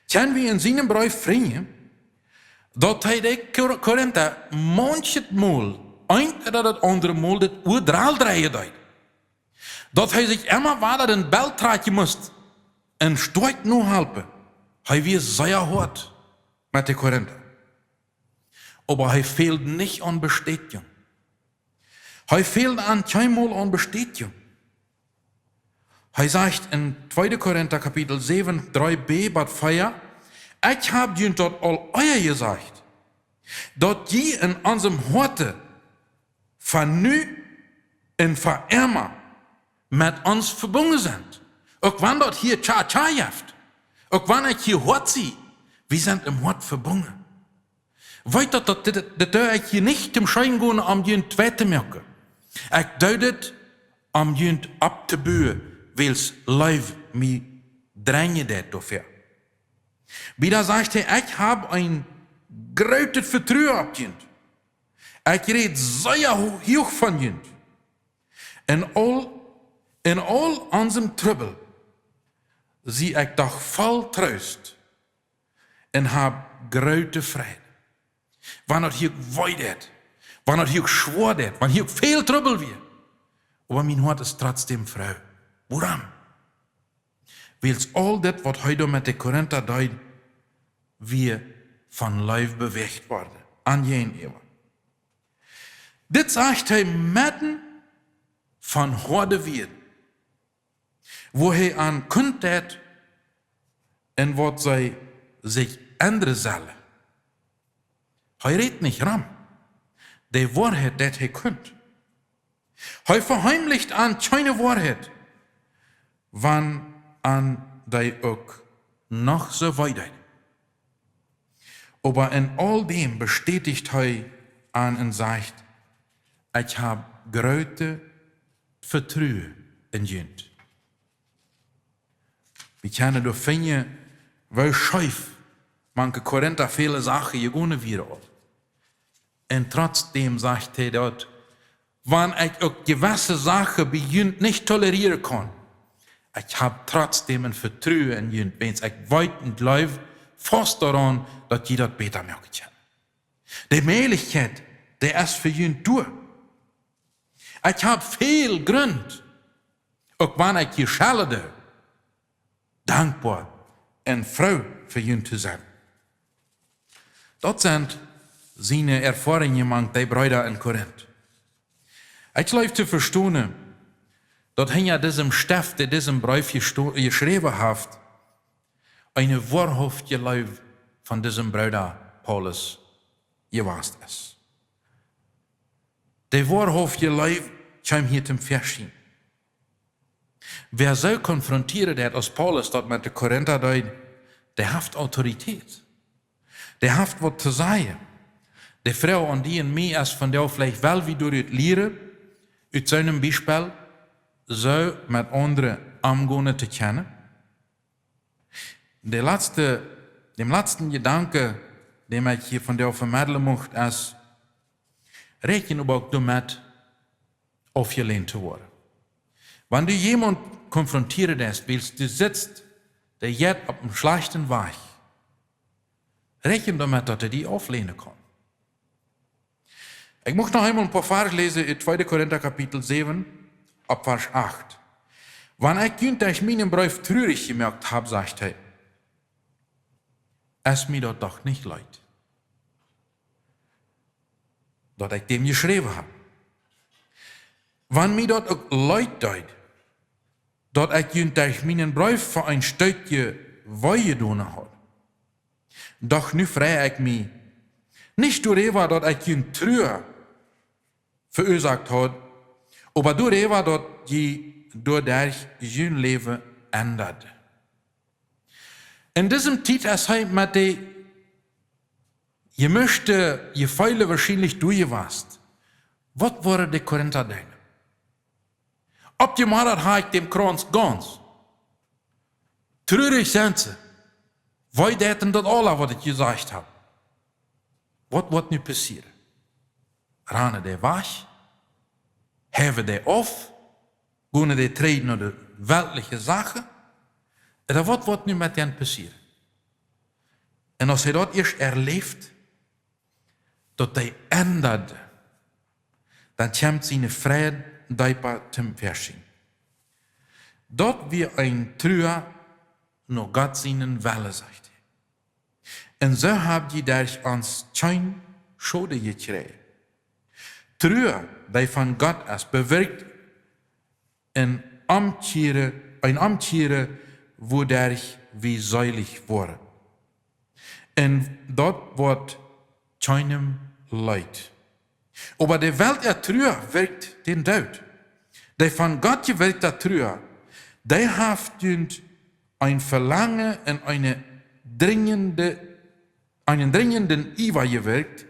kjenn wie en sienen Breef finjen, daut hee de Kor-, Korinta manchet Mol, eent ooda daut aundre Mol, daut Uadral dreien deed. Daut hee sikj emma wada dän Belt trakjen must un stoakj nohalpen. Hee wia sea hoat met de Korinta. Oba hee fäld nich aun Bestätigung. Hee fäld aun kjeenmol aun Bestätigung. Hee sajcht en tweede Korinta Kapitel säwen, dree b bat vea: "Ekj hab junt daut aul ea jesajcht, daut jie en onsen Hoaten von nu un fa emma met ons vebungen sent." Uk wan daut hia Cha-Cha jeft, uk wan ekj hia hoat sie, wie sent em Hoat vebungen. Weet daut, daut dit, dit doo ekj hia nich toom scheen gonen om junt wee to moaken. Ekj doo dit om junt opptobuen, wiels Leew mie drenjen deit doafäa. Wieda sajcht hee: "Ekj hab een grootet Vetruen opp junt. Ekj räd sea ho-, huach von junt. En aul, en aul onsen Trubbel sie ekj doch voll Troost un hab groote Freid." Wan daut hia wee deit, wan daut hia schwoa deit, wan hia väl Trubbel wia, oba mien Hoat es trotzdäm froo. Wuarom? Wiels aul dit, waut hee doa met de Korinta deed, wia von Leew bewäacht worden aun junt äwa. Dit sajcht hee medden von hoade Wieed, woo hee aun kunt deit un waut see sikj endren sellen. Hee rät nich rom. De Woarheit deit hee kunt. Hee veheemlicht aun kjeene Woarheit, wan aun dee uk noch soo wee deit. Oba en aul däm bestäticht hee aun un sajcht: "Ekj hab grootet Vetruen en junt." Wie kjennen doa finjen, woo scheef mank de Korinta väle Sachen jegonen wieren aul. Un trotzdäm sajcht hee daut: "Wan ekj uk jewesse Sachen bie junt nich tolerieren kaun, ekj hab trotzdäm een Vetruen en junt, wiels ekj weet un jleew faust doaraun, daut jie daut bäta moaken kjennen. De Mäajlichkjeit, dee es fa junt doa. Ekj hab väl Grunt, uk wan ekj hia schellen doo, dankboa un froo fa junt to sennen." Daut sent siene Erfoaringen mank de Breeda en Korinth. Ekj leew to vestonen, daut hinja disem Steft, dee disen Breef jesto-, jeschräwen haft, eene woahaftje Leew von disem Brooda Paulus jewast es. De woahaftje Leew kjeem hia toom Väaschien. Wäa soo konfrontieren deit aus Paulus daut met de Korinta deed, dee haft Autoritäet. Dee haft waut to sajen. De Froag aun die un mie es vondoag veleicht, well wie doa ut lieren, ut soonem Biespel, soo met aundre omgonen to kjennen? De latste, dän latsten Jedanken, dän ekj hia vondoag vemedlen mucht, es, räakjen oba uk doamet, aufjelehnt to woaren. Wan du jemaunt konfrontieren deist, wiels du sitst, dee jeit opp eenen schlajchten Wajch, räakjen doamet, daut hee die auflehnen kaun. Ekj mucht noch eemol een poa Varsch läsen ut tweede Korinta Kapitel säwen, opp Varsch acht. Wan ekj junt derch mienen Breef trurich jemoakt hab, sajcht hee, es mie daut doch nich leet, daut ekj däm jeschräwen hab. Wan mie daut uk leet deed, daut ekj junt derch mienen Breef fa een Stootje wee jedonen haud, doch nu frei ekj mie, nich doaräwa, daut ekj junt Trua veuasoakt haud, oba doaräwa, daut jie doaderch jun Läwen endad. En dise Tiet es hee met de jemischte Jefeelen woarschienlich doa jewast. Waut woaren de Korinta denkjen? Opp jemorjen ha ekj dän Krauns gaunz. Trurich sent see. Wee deeden daut aula, waut ekj jesajcht hab? Waut woat nu passieren? Ranen dee wajch? Häwen dee auf? Gonen dee trigj no de weltliche Sachen? Ooda waut woat nu met an passieren? Un aus hee daut ieescht erläft, daut hee endad, dan kjemt siene Freid deepa toom Väaschien. Daut wia eene Trua no Gott sienen Wellen, sajcht hee. Un soo hab jie derch ons kjeen Schoden jekjräajen. Trua, dee von Gott es, bewirkjt een Omkjieren, een Omkjieren, wuaderch wie seelich woaren. Un daut woat kjeenem leet. Oba de Welt äa Trua wirkjt dän Doot. Dee von Gott jewirkjta Trua, dee haft junt een Velangen un eene drinjende, eenen drinjenden Iewa jewirkjt,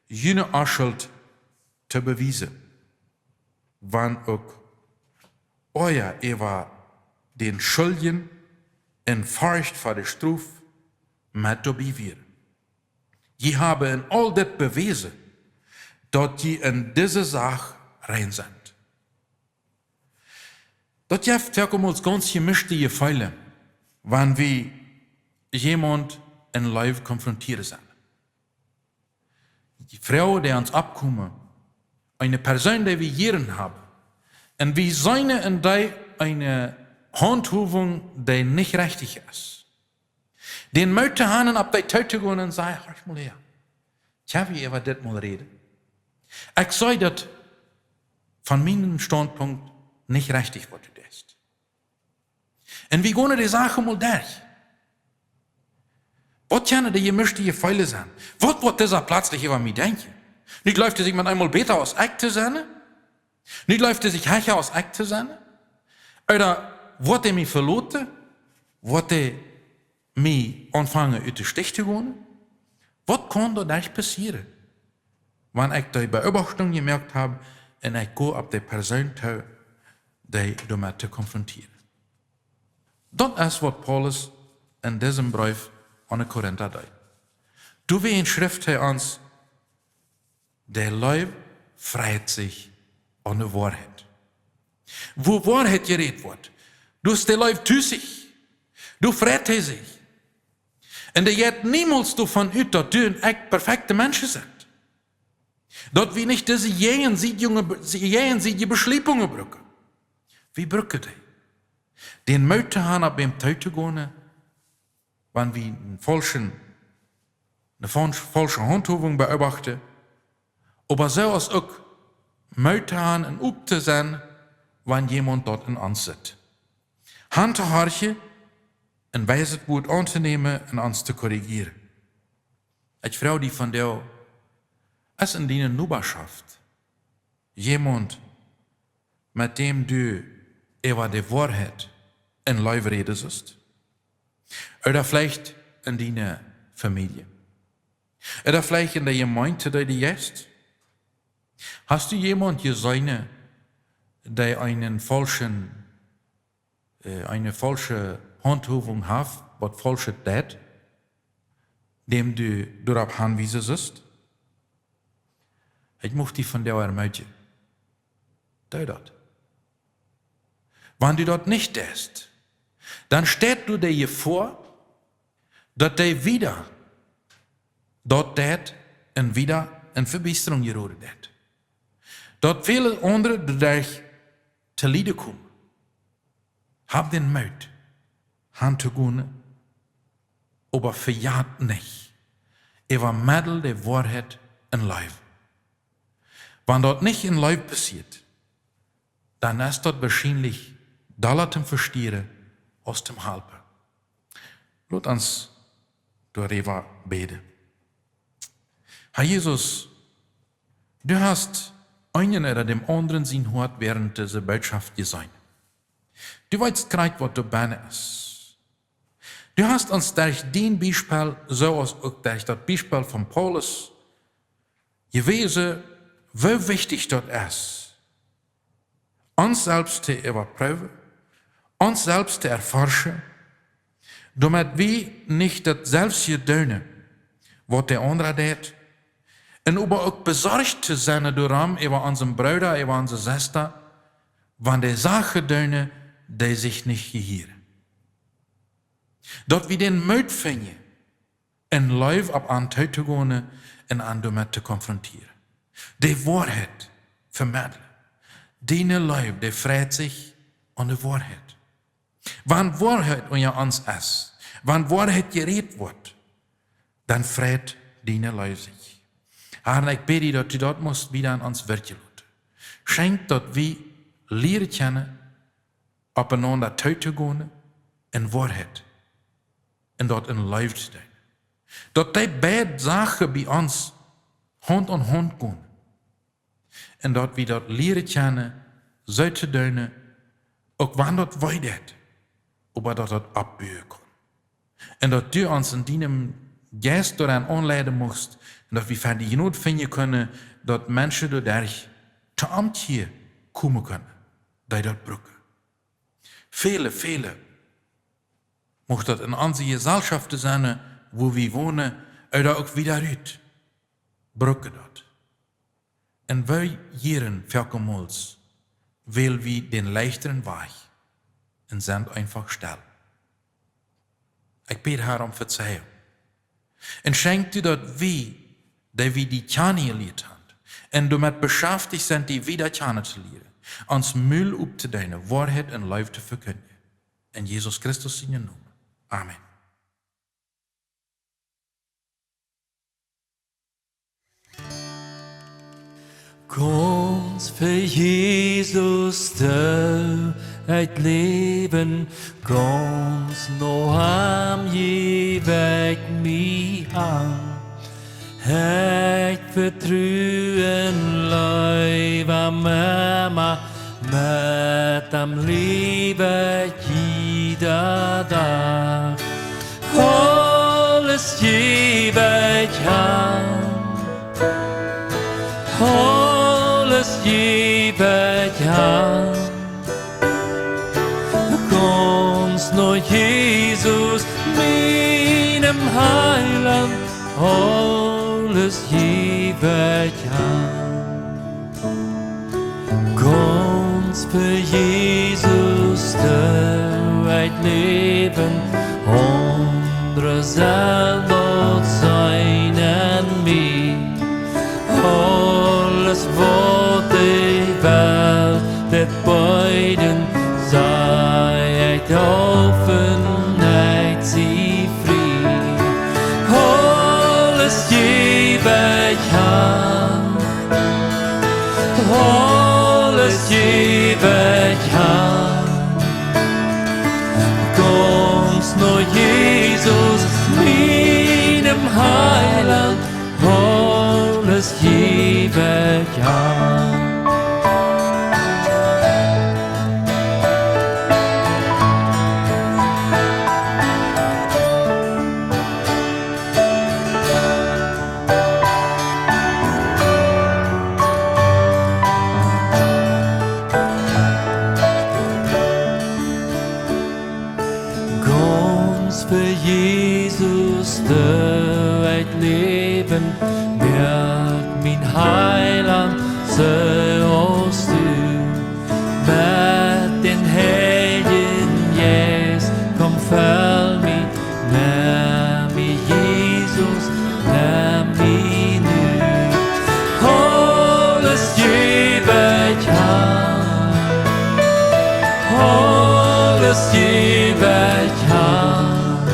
june Onschult to bewiesen, wan uk ea äwa dän Schuldjen un Forcht ver de Strof met doabie wieren. Jie haben en aul dit bewäsen, daut jie en dise Sach rein sent. Daut jeft foaken gaunz jemischte Jefeelen, wan wie jemaunt en Leew konfrontieren sent. De Froagen, dee ons oppkomen, eene Persoon, dee wie jieren haben, un wie seenen en dee eene Haundhowunk, dee nich rechtich es. Dän Moot to haben, opp dee too to gonen un sajen: "Horch mol häa, kjenn wie äwa dit mol räden? Ekj see daut von mienen Standpunkt nich rechtich, waut du deist." Un wie gonen de Sach mol derch. Waut kjennen de jemischte Jefeelen sennen? Waut woat disa pletslich äwa mie denkjen? Nu jleeft hee sikj met eemol bäta aus ekj to sennen? Nu jleeft hee sikj hecha aus ekj to sennen? Ooda woat hee mie veloten? Woat hee mie aunfangen ut de Stich to gonen? Waut kaun doa derch passieren, wan ekj dee Beobachtunk jemoakt hab un ekj go opp de Persoon too, dee doamet to konfrontieren? Daut es, waut Paulus en disem Breef aun de Korinta deed. Doawäajen schrift hee ons: "De Leew freit sikj aun de Woarheit." Wua Woarheit jerät woat, doa es de Leew tusich, doa freit hee sikj. Un dee jeit niemols doavon ut, daut du un ekj perfekte Menschen sent. Daut wie nich dise jäajensiedje, jäajensiedje Beschliepungen brucken. Wie brucken dee. Dän Moot to haben, opp wäm too to gonen, wan wie eenen faulschen, eene faulsch-, faulsche Haundhowunk beobachten, oba soo aus uk Moot to haben un op to sennen, wan jemaunt daut en ons sitt. Auntohorchen un weis daut Wuat auntonämen un ons to korrigieren. Ekj froag die vondoag: Es en diene Nobaschoft jemaunt, met däm du äwa de Woarheit en Leew räden sust? Ooda veleicht en diene Famielje? Ooda veleicht en de Jemeent, dee du jeist? Hast du jemaunt jeseenen, dee eenen faulschen, äh, eene faulsche Haundhowunk haft, waut faulschet deit, däm du doaropp hanwiesen sust? Ekj mucht die vondoag ermutigen. Doo daut. Wan du daut nich deist, dan steit doa de Jefoa, daut dee wieda daut deit un wieda en Vebiesterunk jeroden deit. Daut väle aundre doaderch to Lieden komen. Hab dän Moot, hantogonen, oba vejät nich, äwameddel de Woarheit en Leew. Wan daut nich en Leew passieet, dan es daut woarschienlich dolla toom Vestieren aus toom Halpen. Lot ons doaräwa bäden. Herr Jesus, du hast eenen ooda däm aundren sien Hoat wäarent dise Bootschoft jeseenen. Du weetst krakjt, waut doa bennen es. Du hast ons derch dien Biespel, soo aus uk derch daut Biespel von Paulus, jewäsen, woo wichtich daut es, ons selfst to äwaproowen, ons selfst to erforschen, doamet wie nich daut selfstje doonen, waut de aundra deit, un oba uk besorcht to sennen doaromm äwa onsen Brooda, äwa onse Sesta, wan dee Sachen doonen, dee sikj nich jehieren. Daut wie dän Moot finjen, en Leew opp an too to gonen un an doamet to konfrontieren. De Woarheit vemeddlen. Diene Leew, dee freit sikj aun de Woarheit. Wan Woarheit unja ons es, wan Woarheit jerät woat, dan freit diene Leew sikj. Herr, ekj bäd die, daut du daut mucht wieda aun ons werkjen loten. Schenkj, daut wie lieren kjennen, opp enaunda too to gonen en Woarheit un daut en Leew to doonen. Daut dee beid Sachen bie ons Haunt aun Haunt gonen. Un daut wie daut lieren kjennen, soo to doonen, uk wan daut wee deit, oba daut daut oppbuen kaun. Un daut du ons en dienem Jeist doaraun aunleiden muchst, un daut wie ver die Jnod finjen kjennen, daut Menschen doaderch to Omkjia komen kjennen, dee daut brucken. Väle, väle, mucht daut en onse Jesellschoft sennen, wua wie wonen, ooda uk wieda rut, brucken daut. Un wie hieren foakemols, wiels wie dän leichteren Wajch un sent eefach stell. Ekj bäd, Herr, om Vezeijunk. Un schenkj du, daut wie, dee wie die kjanen jelieet haben, un doamet beschaftich sent, die wieda kjanen to lieren, ons Mul optodoonen, Woarheit un Leew to vekjindjen. En Jesus Christus sienen Nomen. Amen. Gaunz fa Jesus doo ekj läwen, gaunz no am jäw ekj mie han. Ekj vetru un leew am emma, met am läw ekj jieda Dach. Aules jäw ekj am, aules jäw ekj am. Gaunz no Jesus, mienem Heilaunt, aules jäw ekj am. Gaunz fa Jesus doo ekj läwen, aundre sellen daut seenen en mie. Aules waut de Welt deit beeden, saj ekj auf un ekj sie frie. Aules jäw ekj am, aules jäw ekj am. Gaunz no Jesus, mienem Heilaunt, aules jäw ekj am. Moak mie, Heiland, soo aus du. Met dän Heiljen Jeist, komm, fell mie, nemm mie, Jesus, nemm mie nu. Aules jäw ekj, Har, aules jäw ekj, Har.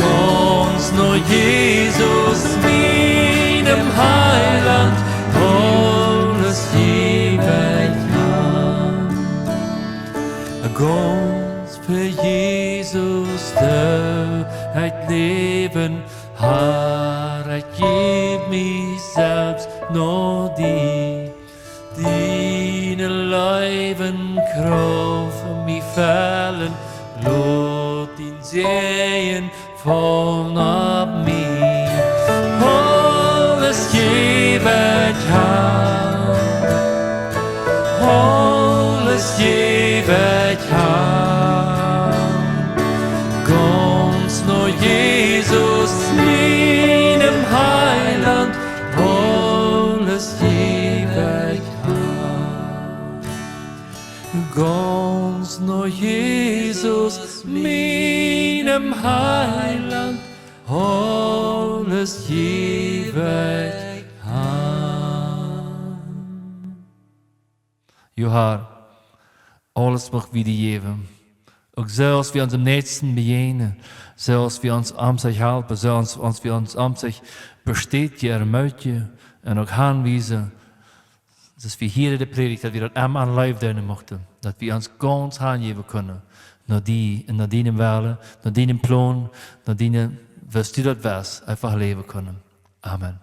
Gaunz no Jesus, mienem Heiland, aules jäw ekj, Har. Gaunz fa Jesus doo ekj läwen, Har, ekj jäw mie selfst no die. Diene Leew un Krauft mie fellen, lot dien Säajen faulen opp mie. Aules jäw ekj, Har, aules jäw ekj, Har. Gaunz no Jesus, mienem Heiland, aules jäw ekj, Har. Gaunz no Jesus, mienem Heiland, aules jäw ekj, Har. Jo, Har, aules mucht wie die jäwen. Uk soo aus wie onsen Näakjsten bejäajnen, soo aus wie ons omsich halpen, soo aus, aus wie ons omsich bestätjen, ermutigen un uk hanwiesen, daut wie hia de Prädicht, daut wie daut emma aun Leew doonen muchten, daut wie ons gaunz hanjäwen kunnen no die un no dienen Wellen, no dienen Plon, no diene, waut du daut west, eefach läwen kunnen. Amen.